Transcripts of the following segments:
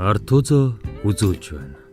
Артузо үзүүлж байна.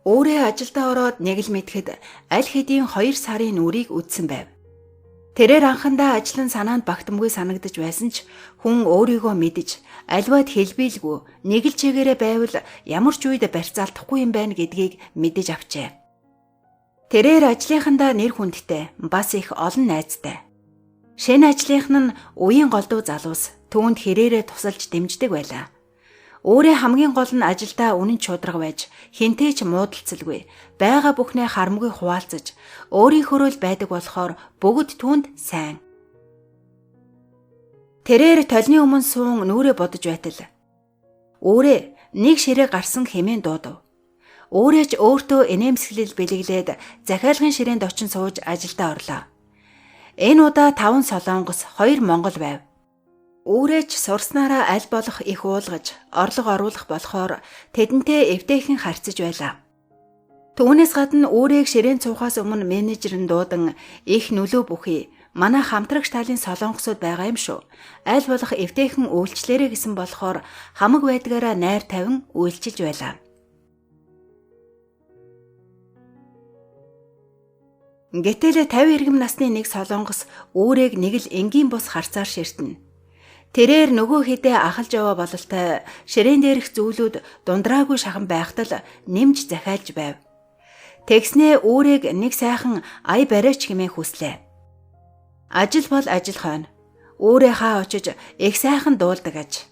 Өөрөө ажилдаа ороод нэг л мэдэхэд аль хэдийн 2 сарын нүрийг үдсэн байв. Тэрээр анхандаа ажил нь санаанд багтамгүй санагдаж байсан ч хүн өөрийгөө мэдэж альваад хэлбийлгүй нэг л чигээрээ байвал ямар ч үед барьцаалдахгүй юм байна гэдгийг мэдэж авчээ. Тэрээр ажлынхандаа нэр хүндтэй бас их олон найзтай. Шинэ ажлынх нь уян голдуу залуус түүнд хэрээрээ тусалж дэмждэг байлаа. Өөрөө хамгийн гол нь ажилдаа үнэн чудраг байж, хинтэй ч муудалцалгүй, байгаа бүхнээ харамгүй хуваалцаж, өөрийнхөөрөө л байдаг болохоор бүгд түүнд сайн. Тэрээр толны өмнө суун нүрээ бодож байтал. Өөрөө нэг ширээ гарсан хэмээн дуудав. Өөрөө ч өөртөө инээмсэглэл бэлэглээд захиалгын ширээнд очин сууж ажилдаа орлоо. Энэ удаа 5 солонгос, 2 монгол байв. Үүрээч сурснараа аль болох их уулгаж, орлого оруулах болохоор тэдэнтэй эвтэйхэн харьцаж байлаа. Түүнээс гадна үүрээг ширээн цуухаас өмнө менежер нь дуудан их нөлөө бүхий манай хамтрагч талын солонгосууд байгаа юм шүү. Аль болох эвтэйхэн үйлчлээрэй гэсэн болохоор хамаг байдгаараа найр тавин үйлчилж байлаа. Гэтэл 50 иргэм насны нэг солонгос үүрээг нэг л энгийн бус харцаар ширтэнэ. Тэрээр нөгөө хэдээ ахалж яваа бололтой ширээн дээрх зүйлүүд дундраагүй шахан байхад л нэмж захиалж байв. Тэгснээ үүрээг нэг сайхан ая бариач хэмээн хүслээ. Ажил бол ажил хойно. Үүрээ хаа очиж их сайхан дуулдаг аж.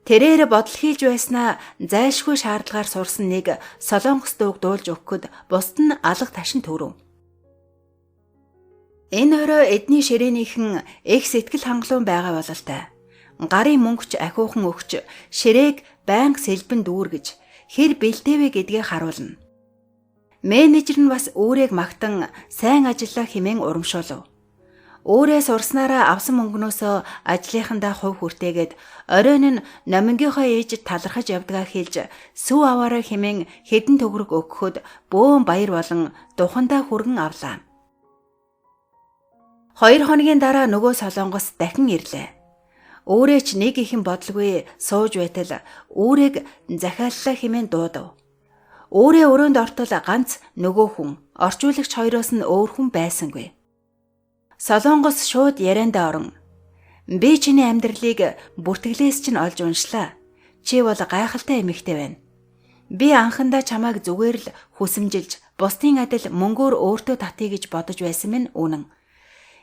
Тэрээр бодол хийлж байснаа зайлшгүй шаардлагаар сурсан нэг солонгос дууг дуулж өгөхөд бусд нь алга ташин төрөв. Энэ орой эдний ширээнийхэн их сэтгэл хангалуун байгаа бололтой. Гарын мөнгөч ахиухан өгч ширээг байнга сэлбэн дүүргэж хэр бэлтээвэ гэдгээ харуулна. Менежер нь бас үүрээг магтан сайн ажиллаа хэмээн урамшуулв. Үүрээ сурснараа авсан мөнгнөөсөө ажлынхандаа хувь хүртээгээд оройн нь номингийнхоо ээжид талархаж явдгаа хэлж сүү аваарай хэмээн хэдэн төгрөг өгөхөд бөөн баяр болон духандаа хүргэн авлаа. 2 хоногийн дараа нөгөө солонгос дахин ирлээ. Өөрөө ч нэг ихэн бодлгүй сууж байтал үүрээг захиаллаа хэмээн дуудав. Өөрөө өрөөнд ортол ганц нөгөө хүн, орчуулагч хоёроос нь өөр хүн байсангүй. Солонгос шууд яриандаа орон. Би чиний амьдралыг бүртгэлээс чинь олж уншлаа. Чи бол гайхалтай эмэгтэй байна. Би анхандаа чамайг зүгээр л хүсэмжилж, бусдын адил мөнгөөр өөртөө татъя гэж бодож байсан минь үнэн.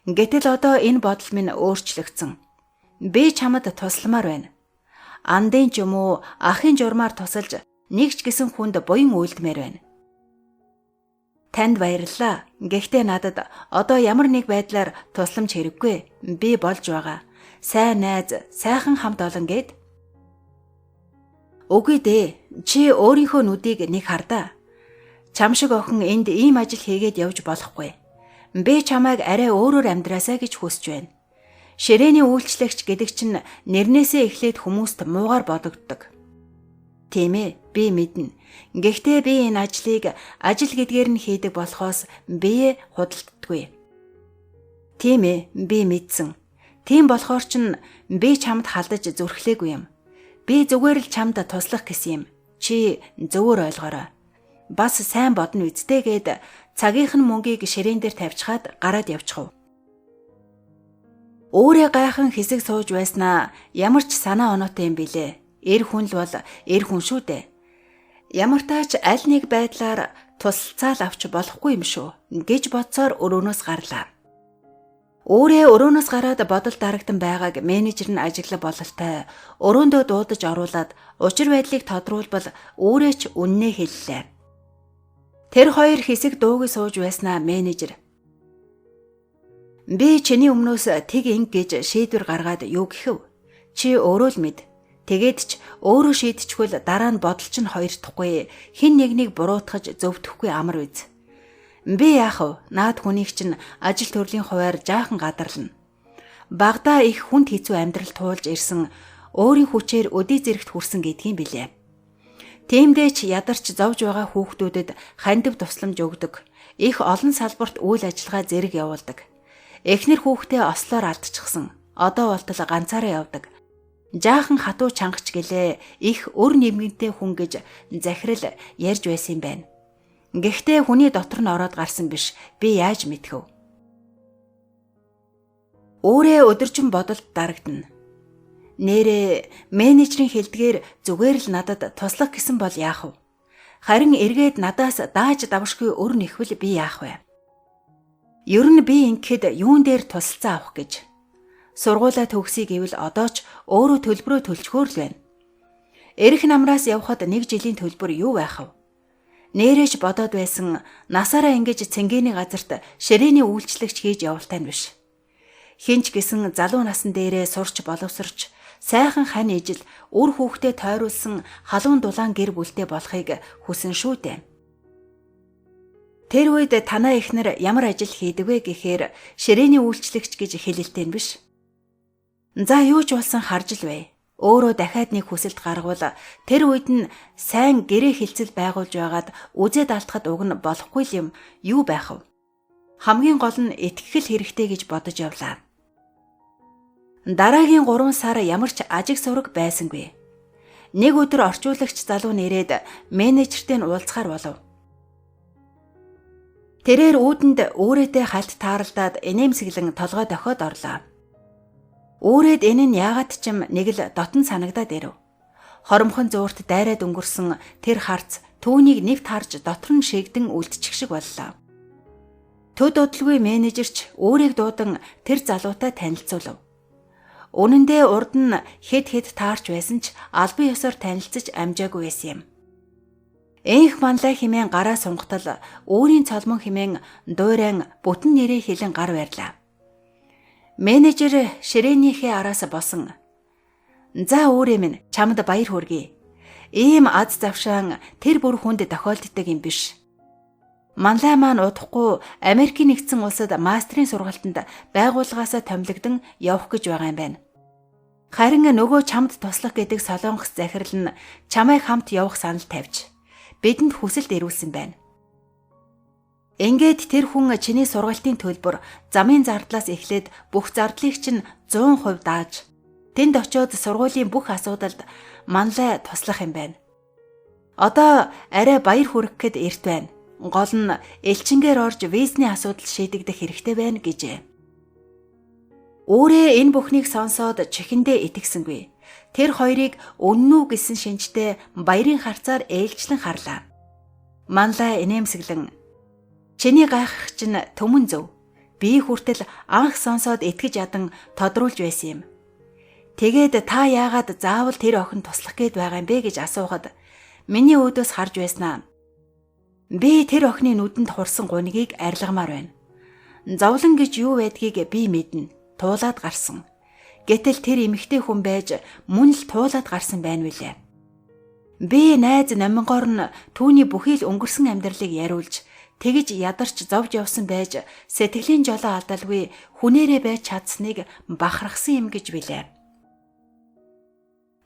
Гэтэл одоо энэ бодол минь өөрчлөгдсөн. Би чамд тусламар байна. Андын ч юм уу, ахын журмаар тусалж нэг ч гэсэн хүнд буян үйлдмээр байна. Танд баярлалаа. Гэхдээ надад одоо ямар нэг байдлаар тусламж хэрэггүй. Би болж байгаа. Сайн найз, сайхан хамт олон гэд. Үгүй дээ. Чи өөрийнхөө нүдийг нэг хардаа. Чам шиг охин энд ийм ажил хийгээд явж болохгүй. Би чамайг арай өөрөөр амьдраасаа гэж хүсэж байна. Ширээний үйлчлэгч гэдэг чинь нэрнээсээ эхлээд хүмүүст муугар бодогддог. Тийм ээ, би мэднэ. Гэхдээ би энэ ажлыг ажил гэдгээр нь хийдэг болохоос бие худалддаггүй. Тийм ээ, би мэдсэн. Тийм болохоор чинь би чамд халдаж зүрхлээгүй юм. Би зүгээр л чамд туслах гэсэн юм. Чи зөвөр ойлгоорой. Бас сайн бодно үсттэй гэд цагийнх нь мөнгийг ширээн дээр тавьчихад гараад явчихв. Өөрөө гайхан хэсэг сууж байснаа ямар ч санаа оноотой юм билээ. Эр хүн л бол эр хүн шүү дээ. Ямар тач аль нэг байдлаар тусалцаал авч болохгүй юм шүү гэж бодсоор өрөөнөөс гарлаа. Өөрөө өрөөнөөс гараад бодол дарагдан байгааг менежер нь ажиглах бололтой өрөөндөө дуудаж оруулаад учир байдлыг тодруулбал өөрөө ч үннээ хэллээ. Тэр хоёр хэсэг дуугүй сууж байснаа менежер би чиний өмнөөс тэг инг гэж шийдвэр гаргаад юу гэхэв? Чи өөрөө л мэд. Тэгээд ч өөрөө шийдчихвэл дараа нь бодол чинь хоёрдохгүй, хэн нэгнийг буруутгаж зөвтөхгүй амар биз. Би яах вэ? Наад хүнийг чинь ажил төрлийн хуваар жаахан гадарлана. Багадаа их хүнд хэцүү амьдрал туулж ирсэн өөрийн хүчээр өдий зэрэгт хүрсэн гэдгийг билээ. Тиймдээ ч ядарч зовж байгаа хүүхдүүдэд хандив тусламж өгдөг. Их олон салбарт үйл ажиллагаа зэрэг явуулдаг. Эхнэр хүүхдээ ослоор алдчихсан. Одоо болтол ганцаараа явдаг. Жаахан хатуу чангач гэлээ их өр нэмгэнтэй хүн гэж захирал ярьж байсан юм байна. Гэхдээ хүний дотор нь ороод гарсан биш. Би яаж мэдэх вэ? Өөрөө өдөржин бодолд дарагдана. Нээрээ менежерийн хэлдгээр зүгээр л надад туслах гэсэн бол яах вэ? Харин эргээд надаас дааж давшгүй өр нэхвэл би яах вэ? Ер нь би ингэхэд юун дээр тусалцаа авах гэж. Сургуулаа төгсөе гэвэл одоо ч өөрөө төлбөрөө төлчхөөр л байна. Эрх намраас явхад нэг жилийн төлбөр юу байх вэ? Нээрээч бодоод байсан насаараа ингэж цэнгэний газарт ширээний үйлчлэгч хийж явалтай нь биш. Хинч гисэн залуу насан дээрээ сурч боловсрч сайхан хань ижил үр хүүхдээ тойруулсан халуун дулаан гэр бүлтэй болохыг хүсэн шүү дээ. Тэр үед танаа эхнэр ямар ажил хийдэг вэ гэхээр ширээний үйлчлэгч гэж хэлэлтэй нь биш. За юу ч болсон харж л бай. Өөрөө дахиад нэг хүсэлт гаргавал тэр үед нь сайн гэрээ хилцэл байгуулж байгаад үзээд алдахад уг нь болохгүй юм юу байх вэ? Хамгийн гол нь итгэх хэрэгтэй гэж бодож явлаа. Дараагийн 3 сар ямар ч ажиг сураг байсангүй. Нэг өдөр орчуулагч залуу нэрээд менежертэй нь уулзахаар болов. Тэрээр үүдэнд үүрээтэй хальт тааралдаад инээмсэглэн толгой дохиод орлоо. Үүрээд энэ нь яагаад ч юм нэг л дотн санагдаад ирэв. Хоромхон зуурт дайраад өнгөрсөн тэр харц түүнийг нэвт харж дотор нь шигдэн үлдчих шиг боллоо. Төд удалгүй менежерч үүрийг дуудан тэр залуутай танилцуулав. Үнэн дээр урд нь хэд хэд таарч байсан ч албан ёсоор танилцаж амжаагүй байсан юм. Энх манлай хэмээн гараа сунгатал өөрийн цолмон хэмээн дуурайн бүтэн нэрээ хэлэн гар байрлаа. Менежер ширээнийхээ араас босон. За өөрээ минь чамд баяр хүргэе. Ийм аз завшаан тэр бүр хүнд тохиолддог юм биш. Манлай маань удахгүй Америкийн нэгдсэн улсад мастрын сургалтанд байгууллагаасаа томилогдсон явах гэж байгаа юм байна. Харин нөгөө чамд туслах гэдэг солонгос захирал нь чамайг хамт явах санал тавьж бидэнд хүсэлт ирүүлсэн байна. Ингээд тэр хүн чиний сургалтын төлбөр замын зардлаас эхлээд бүх зардлыг чинь 100% дааж тэнд очиод сургуулийн бүх асуудалд манлай туслах юм байна. Одоо арай баяр хүргэхэд эрт байна. Гол нь элчингээр орж визний асуудал шийдэгдэх хэрэгтэй байна гэжээ. Өөрөө энэ бүхнийг сонсоод чихэндээ итгэсэнгүй. Тэр хоёрыг үнэн үү гэсэн шинжтэй баярын харцаар ээлжлэн харлаа. Манлай инээмсэглэн чиний гайхах чинь төмөн зөв. Би хүртэл анх сонсоод итгэж ядан тодруулж байсан юм. Тэгээд та яагаад заавал тэр охин туслах гээд байгаа юм бэ гэж асуухад миний өөдөөс харж байснаа. Би тэр охины нүдэнд хурсан гунигийг арилгамаар байна. Зовлон гэж юу байдгийг би мэднэ. Туулаад гарсан. Гэтэл тэр эмэгтэй хүн байж мөн л туулаад гарсан байна билээ. Би найз номингоор нь түүний бүхий л өнгөрсөн амьдралыг яриулж тэгж ядарч зовж явсан байж сэтгэлийн жолоо алдалгүй хүнээрээ байж чадсныг бахархсан юм гэж билээ.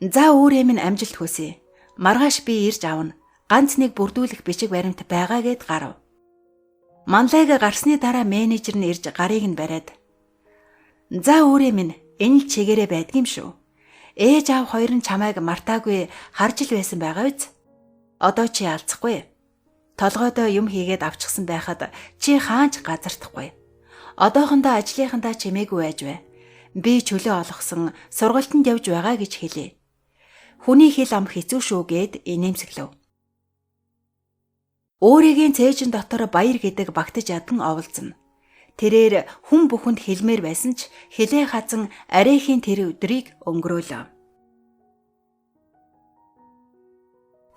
За өөрээ минь амжилт хүсье. Маргааш би ирж авна. Ганц нэг бүрдүүлэх бичиг баримт байгаа гэд гарав. Манлайг гарсны дараа менежер нь ирж гарыг нь бариад. За өөрээ минь энэ л чигээрээ байдгийм шүү. Ээж аав хоёр нь чамайг мартаагүй харж л байсан байгаа биз? Одоо чи алцахгүй. Толгойдоо юм хийгээд авчихсан байхад чи хаанч газардахгүй. Одоохондоо ажлынхандаа чимээгүй байж бай. Би чөлөө олгосон сургалтанд явж байгаа гэж хэлье. Хүний хэл ам хэцүү шүү гэд инээмсэглэв. Өөрийн цээжин дотор баяр гэдэг багтаж ядан оволцно. Тэрээр хүн бүхэнд хэлмээр байсан ч хилээ хазан арайхийн тэр өдрийг өнгөрөөлөө.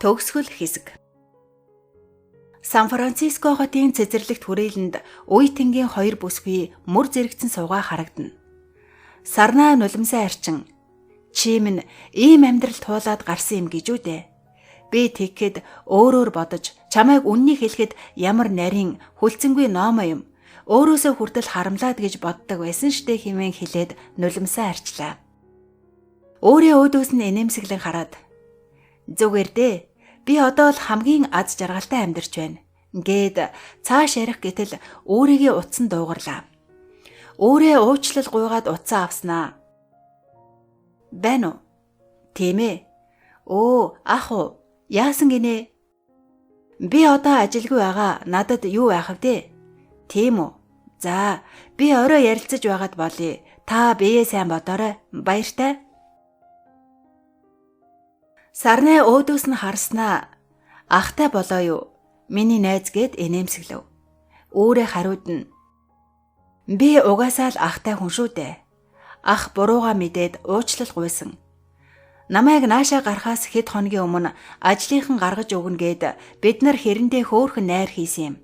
Төгсгөл хэсэг. Сан Франциско хотын цэцэрлэгт хүрээлэнд үе тэнгийн хоёр бүсгүй мөр зэрэгцэн суугаа харагдана. Сарнаа нулимсаа арчин. Чи минь ийм амьдрал туулаад гарсан юм гэж үү дээ. Би тэгэхэд өөрөөр бодож чамайг үннийг хэлэхэд ямар нарийн хүлцэнгүй номоо юм. Өөрөөсөө хүртэл харамлаад гэж боддог байсан штэ хэмээн хэлээд нулимсаа арчлаа. Өөрөө өөдөөс нь инээмсэглэн хараад зүгээр дээ. Би одоо л хамгийн аз жаргалтай амьдарч байна. Гээд цааш ярих гэтэл өөрийгөө утсан дуугарлаа. Өөрөө уучлал гуйгаад утсаа авснаа. Байна уу? Тийм ээ. Өө, ах уу? Яасан гинэ? Би одоо ажилгүй байгаа. Надад юу яах вэ? Тийм үү? За, би орой ярилцаж байгаад болъё. Та бие сайн бодоорой. Баяртай. Сарнай өөдөөс нь харснаа ахтай болоо юу? Миний найз гээд инээмсэглэв. Өөрөө хариуд нь би угаасаа л ахтай хүн шүү дээ. Ах бурууга мэдээд уучлал гуйсан. Намайг наашаа гарахаас хэд хоногийн өмнө ажлынхан гаргаж өгнө гээд бид нар хэрэндээ хөөхөн найр хийсэн юм.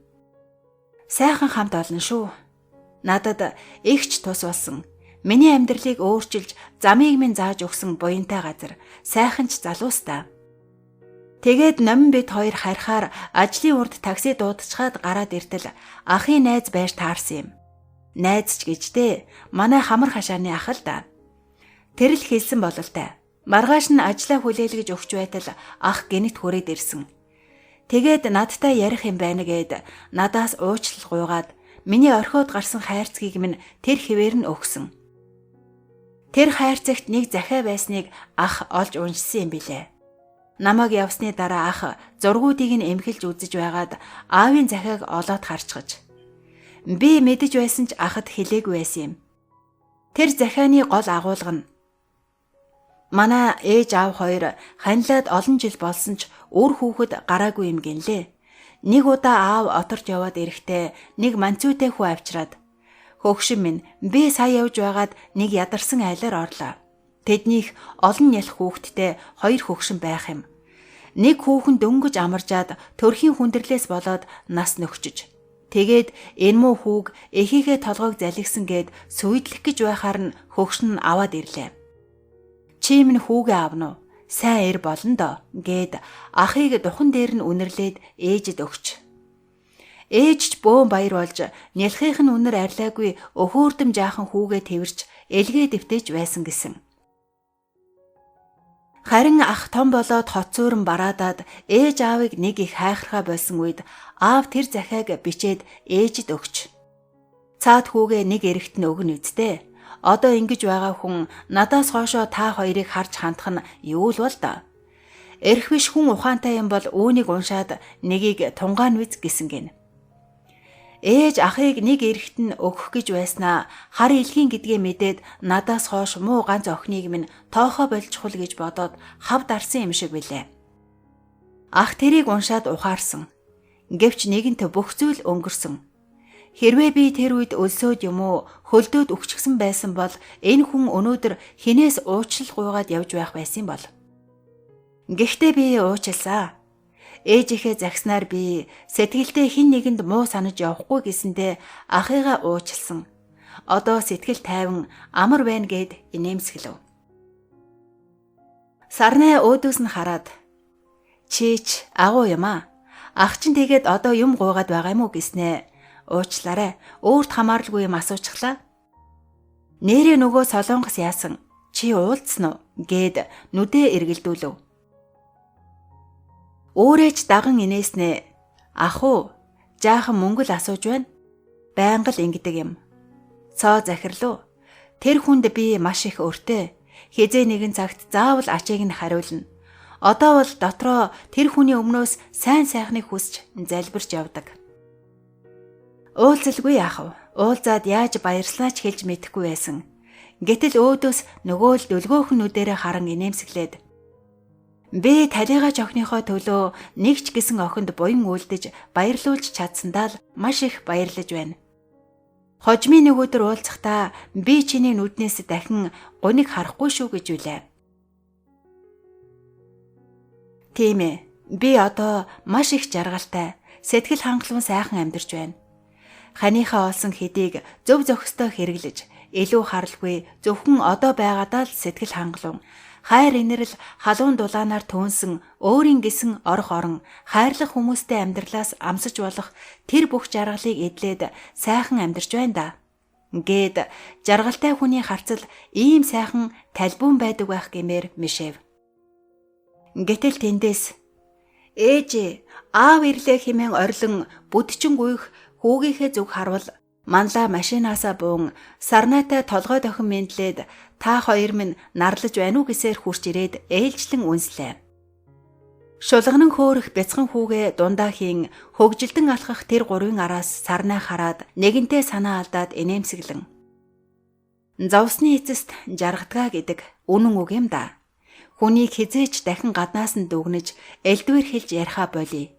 Сайхан хамт олон шүү. Надад ихч тус болсон. Миний амьдралыг өөрчилж замыг минь зааж өгсөн буянтай газар, сайхан ч залуустай. Тэгээд номин бид хоёр харихаар ажлын урд такси дуудчихад гараад иртэл ахын найз байж таарсан юм. Найз ч гэждээ манай хамар хашааны ах л да. Тэр л хэлсэн бололтой. Маргааш нь ажлаа хүлээлгэж өгч байтал ах гинэт хүрээд ирсэн. Тэгээд надтай ярих юм байна гэд надаас уучлал гуйгаад миний орхиод гарсан хайрцгийг минь тэр хэвээр нь өгсөн. Тэр хайрцагт нэг захиа байсныг ах олж уншсан юм билээ. Намайг явсны дараа ах зургуудыг нь эмхэлж үзэж байгаад аавын захиаг олоод харчгаж. Би мэдэж байсан ч ахад хэлээгүй байсан юм. Тэр захианы гол агуулга нь манай ээж аав хоёр ханилаад олон жил болсон ч үр хүүхэд гараагүй юм гинлээ. Нэг удаа аав оторч яваад ирэхдээ нэг манцүйтэй хүү авчраад хөгшин минь би сая явж байгаад нэг ядарсан айлаар орлоо. Тэднийх олон нялх хүүхэдтэй хоёр хөгшин байх юм. Нэг хүүхэн дөнгөж амаржаад төрхийн хүндрэлээс болоод нас нөхчөж. Тэгээд энэ муу хүүг эхийнхээ толгойг залгисан гээд сүйдлэх гэж байхаар нь хөгшин нь аваад ирлээ. Чи минь хүүгээ авна уу? Сайн эр болно доо гээд ахыг духан дээр нь үнэрлээд ээжэд өгч. Ээж ч бөөн баяр болж нялхийнх нь үнэр арилаагүй өхөөрдөм жаахан хүүгээ тэрч элгээ дэвтэж байсан гэсэн. Харин ах том болоод хот цөөрөн бараадаад ээж аавыг нэг их хайхрахаа болсон үед аав тэр захиаг бичээд ээжэд өгч. Цаад хүүгээ нэг эрэгт нь өгнө үсттэй. Одоо ингэж байгаа хүн надаас хойшоо та хоёрыг харж хандах нь юу л бол доо. Эрх биш хүн ухаантай юм бол үүнийг уншаад нэгийг тунгаан үз гэсэн гин. Ээж ахыг нэг эрэгт нь өгөх гэж байснаа хар илгийн гэдгээ мэдээд надаас хойш муу ганц охиныг минь тоохоо болчихвол гэж бодоод хав дарсан юм шиг билээ. Ах тэрийг уншаад ухаарсан. Гэвч нэгэнт бүх зүйл өнгөрсөн. Хэрвээ би тэр үед өлсөөд юм уу хөлдөөд өгчихсөн байсан бол энэ хүн өнөөдөр хинээс уучлал гуйгаад явж байх байсан бол. Гэхдээ би уучлаа. Ээжийнхээ загснаар би сэтгэлдээ хэн нэгэнд муу санаж явахгүй гэсэндээ ахыгаа уучлсан. Одоо сэтгэл тайван амар байна гэд инээмсэглэв. Сарнай өөдөөс нь хараад чийч агуу юм аа. Ах чинь тэгээд одоо юм гуйгаад байгаа юм уу гэснээ. Уучлаарай. Өөрт хамааралгүй юм асуучихлаа. Нэрээ нөгөө солонгос яасан? Чи уулзсан уу? Гэд нүдээ эргэлдүүлв. Өөрөө ч даган инээснээ. Ах уу, жаахан мөнгө л асууж байна. Байнга л ингэдэг юм. Цоо захирлуу. Тэр хүнд би маш их өртэй. Хизээ нэгэн цагт заавал ачийг нь хариулна. Одоо бол дотроо тэр хүний өмнөөс сайн сайхныг хүсч залбирч явдаг. Уулзалгүй яах вэ? Уулзаад яаж баярлснаа ч хэлж мэдэхгүй байсан. Гэтэл өөдөөс нөгөө л дүлгөөхөн нүдэрээ харан инээмсэглээд би талигач охиныхоо төлөө нэг ч гэсэн охинд буян үлдэж баярлуулж чадсандаа л маш их баярлаж байна. Хожмын нэг өдөр уулзахдаа би чиний нүднээс дахин гуниг харахгүй шүү гэж үлээ. Тийм ээ. Би одоо маш их жаргалтай, сэтгэл хангалуун сайхан амьдарч байна. Ханыхаа олсон хэдийг зөв зохистой хэрэглэж, илүү харалгүй зөвхөн одоо байгаадаа л сэтгэл хангалуун хайр инэрл халуун дулаанаар төөнсөн өөрийн гэсэн орох орон хайрлах хүмүүстэй амьдралаас амсаж болох тэр бүх жаргалыг эдлээд сайхан амьдарч байна да. Гээд жаргалтай хүний харцал ийм сайхан талбуун байдаг байх гэмээр мишэв. Гэтэл тэндээс ээж аав ирлээ хэмээн орилон бүдчин гүйх хүүгийнхээ зүг харвал манлаа машинаасаа буун сарнайтай толгой дохин мэдлээд та хоёр минь нарлаж байна уу гэсээр хурч ирээд ээлжлэн үнслээ. Шулганан хөөрөх бяцхан хүүгээ дундаа хийн хөгжилдөн алхах тэр гурвын араас сарнай хараад нэгэнтээ санаа алдаад инээмсэглэн. Зовсны эцэст жаргадгаа гэдэг үнэн үг юм да. Хүнийг хизээч дахин гаднаас нь дүгнэж элдвэр хэлж яриха болий.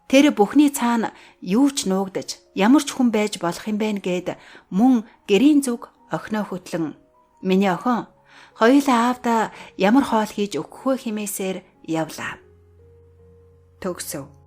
Тэр бүхний цаана юу ч нуугдаж ямар ч хүн байж болох юм бэ гэд мөн гэрийн зүг охиноо хөтлөн миний охин хоёулаа аавда ямар хоол хийж өгөх вэ хэмээсээр явлаа. Төгсөв.